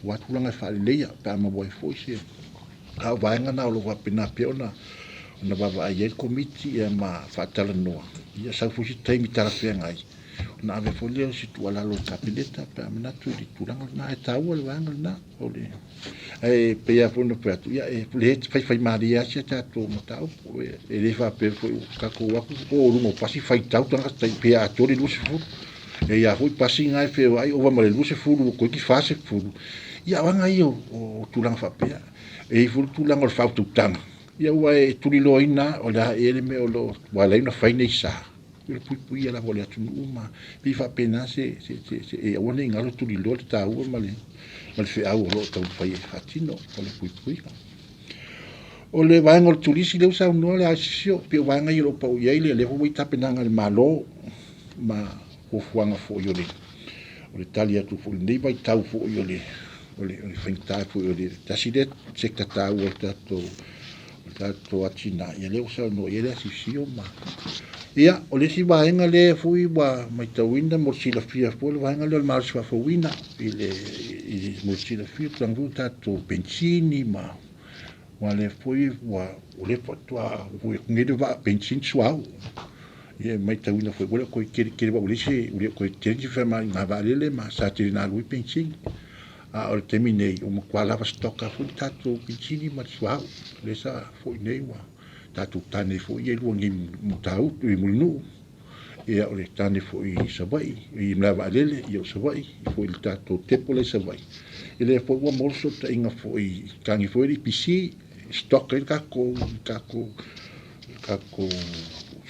aua tulaga e faaleleia pe a maua ai foi se. A o vaega na o lo o faapena pea ona vaavaai i ai le Komiti ia ma faatalanoa, ia sau foi se taimi talafeagai ona ave foi lea o se tuualalo i le Kapeneta pe a manatu i le tulaga lena. E taua le vaega lena. O le, ae pei lava foi ona fai atu, ia e le faifaimalie lava si a tatou mataupu. E le faapea foi ua tatou o atu o luga o pasi faitau tagata tai pe atoa le 20. E i ai lava foi pasi na e feoai ova ma le 20 toeitiiti 40. Ia o aga ia o tulaga faapea. E i ai foi le tulaga o le faautautaga, ia ua e tuliloaina lava o le a ea le mea o lo o, ua ala ai ona fai nei sa. O le puipuia lava o le atunuu ma pei faapena se e aua ne i galo tuliloa le taua ma le feau o lo o taumafai e faatino o le puipuiga. O le vaega o le turisi lea ua saunoa le asiasi, pei o vaega ia o lo o pau i ai le lea foi ua i ai tapenaga a le Malo ma fuafuaga foi o le o le tali atu foi i lenei vaitau foi o le o le o le faigata foi o le tasi lea sector taua o le tatou atinae, ia lea ua saunoa i ai le asiasi ma. Ia, o le isi vaega lea foi ua matauina mo le silafia foi le vaega lea o le malosi faafouina i le mo le silafia tulaga foi o tatou penisini ma aua o lea foi ua o lea faatoa ui atu nei le vaa penisini suauu. Ia e matauina foi ua le o toe tele tele aua ua leai se ua le o toe tele se femalagaaiga vaalele ma sa tele ina alu ai penisini. A o le taimi nei, ua matua lava stock lava foi le tatou penisini ma le suauu. Lea sa foi nei ua tatou tane ai foi ia e lua nei i Matautu i Mulinuu, ia o le tane foi i Savaii, i malaevaalele ia o Savaii, foi i le tatou depo la i Savaii. Ia lea foi ua maua le fesootaiga foi i tane foi le EPC, e stock ai le tatou tatou tatou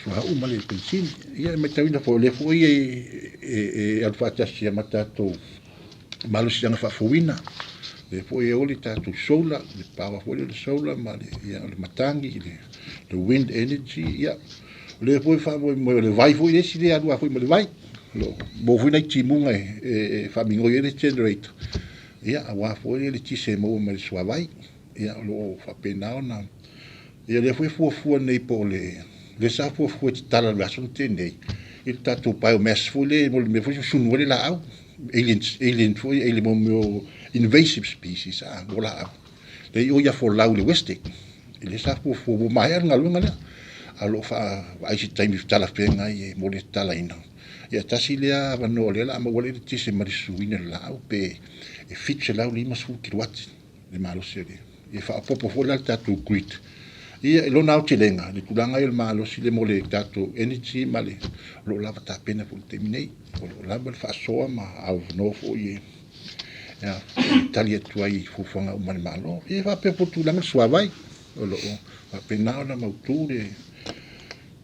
suauu ma le penisini. Ia e matauina foi o lea foi e e alu faatasi ma tatou malosiaga faafouina. Lea foi e o le tatou solar, le power foi lea o le solar ma le, ia, o le matagi, le wind energy, ia. O lea foi e faamoemoe, o le vai foi le isi lea e alu lava foi ma le vai. O lo o maua foi nai timuga e faamigoi ai le generator, ia, aua foi le eletise e maua mai le suavai. Ia, o lo o faapena ona, ia lea foi e fuafua nei po o le, lea sa fuafua e tatala i le vaiaso na tea nei, i le tatou biomass foi lea mo le mea foi lea e susunu ai le laau, alien, alien foi, alien mo mea o invasive species a, mo laau. Lea i o i Afolau i le Westec, lea sa fuafua, ua maea le galuega lea, ae o lo o vaai i se taimi talafeagai mo le tatalaina. Ia tasi lea avanoa o lea o le a maua ai le eletise ma le susunuina o le laau pe 750 kiloati le malosi o le e faaopoopo foi la le tatou grid. Ia i lona aotelega, le tulaga ia o le malosi lea mo le tatou energy ma le o lo o lava tapena foi i le taimi nei. O lo o lava le faasoa ma avanoa foi e tali atu ai i fuafuaga uma a le Malo. Ia e faapea foi i le tulaga o le suavai, o lo o faapena ona mautu le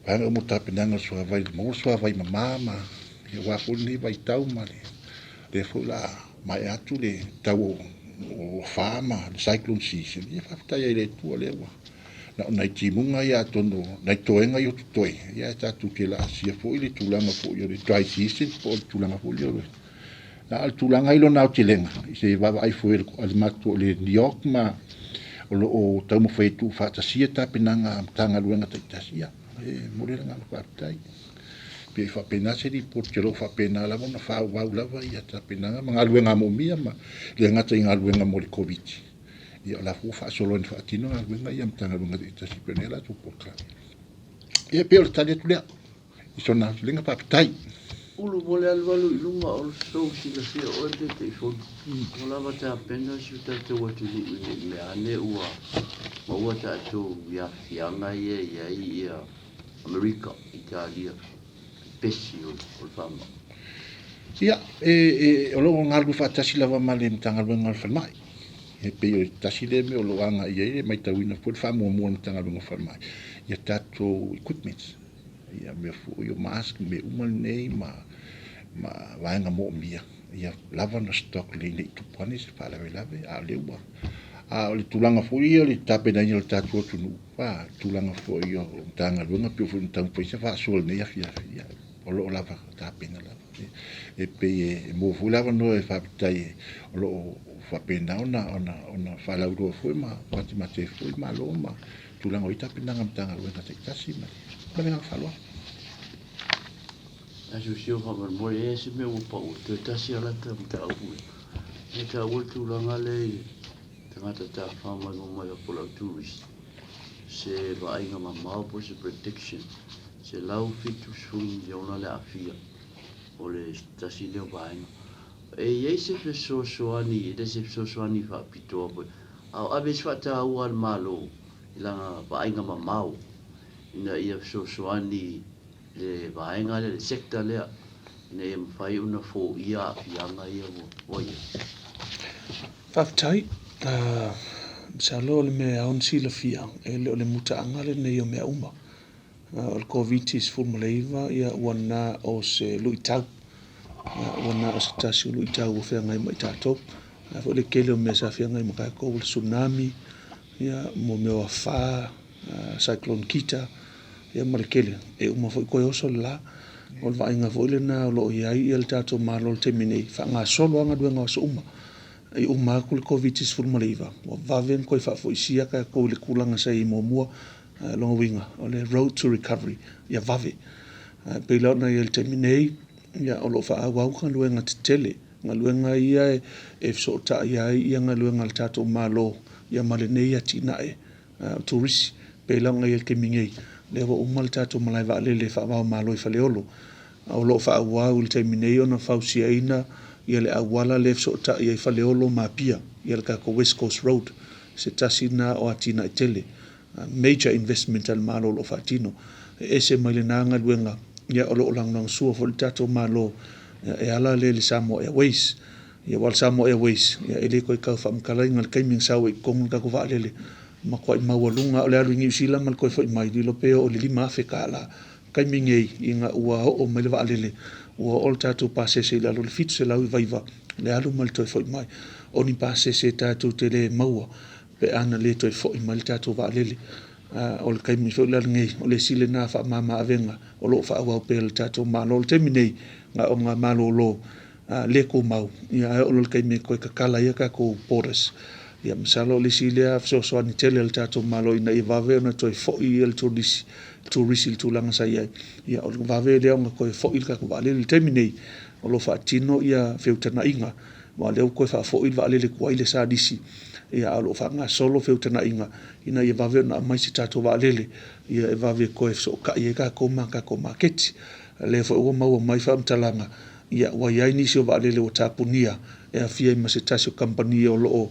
vaega uma o tapenaga o le suavai, maua le suavai mama ma aua foi lenei vaitau ma lea foi o le a maea atu le tau o afa ma le cyclone season. Ia faafetai ai i le Atua lea ua na o nai timuga ia atonu o nai toega ia o totoe, ia ae tatou te laasia foi le tulaga foi o le dry season po o le tulaga foi lea o le A o le tulaga i lona aotelega, i se vaavaai foi a le matou i le NEOC ma o lo o taumafai e tuufaatasia tapenaga a Matagaluega taitasi, ia, e momoli le agaga faafetai. Pei e faapena se lipoti o lo o faapena lava ona faaauau lava ia tapenaga ma galuega moomia ma le gata i galuega mo le Koviti, ia o la foi ua faasolo ina faatino galuega ia a Matagaluega taitasi e pei ona i ai a latou polokalame. Ia pei o le tali atu lea. I sona aotelega faafetai. Ulu mo le alualu i luma o le sou silafia o oe le Taitaifono, ua lava tapena si o tatou atunuu i nei mea ane ua maua tatou i aafiaga ia e i ai ia Amerika, Italia, pepesi o le faamai. Ia, e, o lo o galulue faatasi lava ma le Matagaluega o le Falemai. E pei o le tasi lea mea o lo o agai i ai le matauina foi le faamuamua a le Matagaluega o le Falemai ia tatou equipments, ia mea foi o mask, mea uma nei ma, ma vaega moomia, ia lava ona stock lelei ne i tupu ane se faalavelave, a o lea ua a o le tulaga foi ia o le tapenaina o le tatou atunuu, a tulaga foi o Matagaluega pei foi ona taumafai se faasoa i lenei afiafi, ia o lo o lava tapena lava. E pei e maua foi le avanoa e faafetai o lo o faapena ona ona ona faalauiloa foi ma matimati ai foi le Malo ma tulaga o i ai tapenaga a Matagaluega taitasi ma le agaga faaaloalo. Asiosio faamolemole, e i ai se mea ua pau, toe tasi lava lata mataupu lea. E taua le tulaga lea i tagata tafafao maimoa mai fafo o le au tourist, se vaaiga mamao po o se prediction, 170 miliona le aafia o le tasi lea o vaega. E i ai se fesoasoani, e le se fesoasoani faapitoa foi, a o ave i se faataua a le Malo i lana vaaiga mamao ina ia fesoasoani i le vaega lea, le sector lea, ina ia mafai ona foia aafiaga ia ua i ai. Faafetai. Masalo o le mea e ao ona silafia, e le o le mutaaga lenei o mea uma. O le Koviti-19 ia ua na o se luitau, ua na o se tasi o luitau ua feagai ma i tatou. A foi le tele o mea sa feagai ma tatou, o le tsunami, Ia, mo mea o afa, Cyclone Kita, ia ma le tele, e uma foi toe oso le la. O le vaaiga foi lena o lo o i ai ia le tatou Malo i le taimi nei, faagasolo lava galuega o aso uma. E uma atu le Koviti-19, ua vave ona toe faafoisia tatou i le tulaga sa i ai muamua. O lona uiga, o le road to recovery, ia vave. E pei la ona i ai i le taimi nei, ia o lo o faaauau galuega tetele, galuega ia e fesootai ai ia galuega a le tatou Malo ia ma lenei atinae o turisi. E pei la ona i ai i le taimi nei, lea ua uma le tatou malae vaalele faava-o-Malo i Faleolo, a o lo o faaauau i le taimi nei ona fausiaina ia le auala lea e fesootai ai Faleolo ma Apia, ia le tatou West Coast Road, se tasi lena o atinae tele, major investment a le Malo o lo o faatino. E ese mai lena galuega, ia o lo o lagolagosua foi le tatou Malo e ala lea i le Samoa Airways. Ia aua o le Samoa Airways, ia e le toe tau faamatalaina i le taimi na sau ai i totonu le tatou vaalele, matuai maualuga lava o le alu i Niu Sila ma le toe foi mai, lilo pe oo i le $5,000. Taimi nei, ina ua oo mai le vaalele, ua oo le tatou pasese i lalo o le 799 le alu ma le toe foi mai. O ni pasese tatou te le maua pe a na le toe foi mai le tatou vaalele. O le taimi foi la lenei, o le isi lena faamama avega o lo o faaauau pea e le tatou Malo. O le taimi nei, na ona malolo le tumau, ia ae oo loa i le taimi e toe tatala ai a tatou borders. Ia masalo o le isi lea fesoasoani tele a le tatou Malo ina ia vave ona toe foi le turisi i le tulaga sa i ai, ia o le vave lea ona toe foi le tatou vaalele. I le taimi nei, o lo o faatino ia feutagaiga, aua o lea ua toe faafoi le vaalele tuai lea sa lisi, ia a o lo o faagasolo feutagaiga ina ia vave ona aumai se tatou vaalele ia e vave toe fesootai ai tatou ma tatou maketi. O lea foi ua maua mai faamatalaga, ia ua i ai nisi o vaalele ua tapunia e aofia ai ma se tasi o kamupani o lo o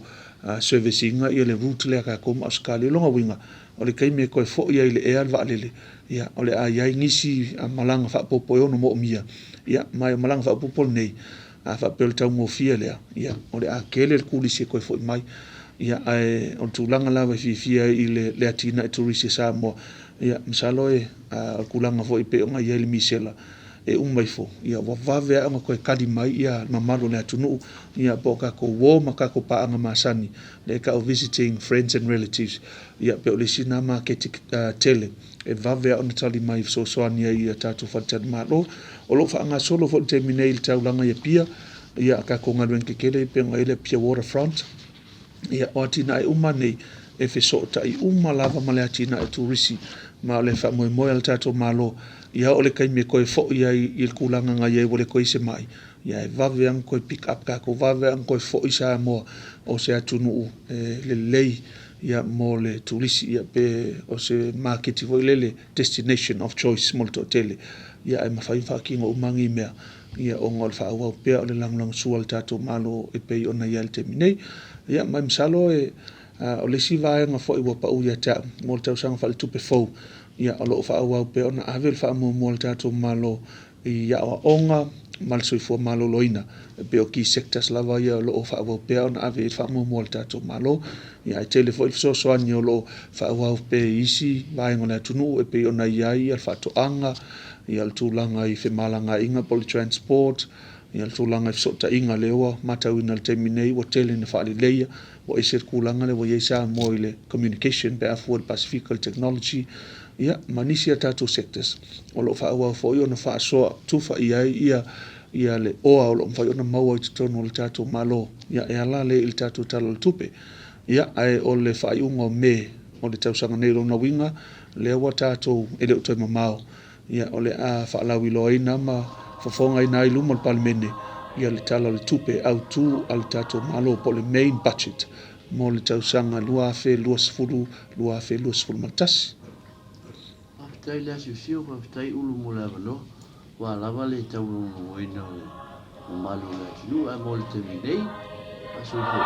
service ina le route lea a tatou ma Ausetalia. O lona uiga, o le taimi e toe foi ai i le ea le vaalele, ia o le a i ai nisi malaga faaopoopo e ono moomia, ia ma o malaga faaopoopo nei, a faapea o le taugofie lea, ia o le a tele le turisi e toe foi mai. Ia ae o le tulaga lava e fiafia ai i le atinae turisi a Samoa, ia masalo o le tulaga foi e pei ona i ai le misela, e uma ifo, ia ua vave lava ona toe tali mai ia le mamalu o le atunuu, ia po o tatou uo ma tatou paaga masani, lea e tau visiting friends and relatives, ia pei o le isi lena maketi tele e vave lava ona tali mai e fesoasoani ai i a tatou faletalimalo. O lo o faagasolo foi i le taimi nei i le taulaga i Apia, ia a tatou galuega tetele e pei ona i ai le Apia Waterfront, Ia, o atinae uma nei, e fesootai uma lava ma le atinae turisi, ma o le faamoemoe a le tatou Malo, ia oo le taimi e toe foi ai i le tulaga na i ai ua le toe i ai se mai, ia e vave lava ona toe pick up tatou, vave lava ona toe foi Samoa o se atunuu e lelei ia mo le turisi, ia pe o se maketi foi lele, destination of choice mo le toatele. Ia ae mafai ona faatino uma nei mea ia ona o le faaauau pea o le lagolagosua a le tatou Malo e pei ona i ai i le taimi nei. Ia ma e masalo e, o le isi vaega foi ua pau ia te au mo le tausaga faaletupe fou, ia o lo o faaauau pea ona ave le faamuamua a le tatou Malo i aoaoga ma le soifua maloloina, e pei o key sectors lava ia o lo o faaauau pea ona ave i ai le faamuamua a le tatou Malo. Ia ae tele foi le fesoasoani o lo o faaauau pea i isi vaega o le atunuu e pei ona i ai le faatoaga, ia le tulaga i femalagaaiga po o le transport, ia le tulaga i fesootaiga lea ua matauina i le taimi nei ua tele ina faaleleia, ua ese le tulaga lea ua i ai Samoa i le communication pe a fua i le Pasefika i le technology, ia ma nisi a tatou sectors o lo o faaauau foi ona faasoa tufa i ai ia ia le oa o lo o mafai ona maua i totonu o le tatou Malo, ia e ala lea i le tatou Tala o le Tupe. Ia, ae o le faaiuga o Me o le tausaga nei, lona uiga, lea ua tatou, e le o toe mamao, ia, o le a faalauiloaina ma fofogaina ai i luma o le Palemene ia le Tala o le Tupe Autu a le tatou Malo, po o le Main Budget mo le tausaga 2020, 2021. Faafetai le asiosio, faafetai Ulu mo le avanoa. Ua lava le taulogologoina o le mamalu o le atunuu, ae mo le taimi nei, faasoifua.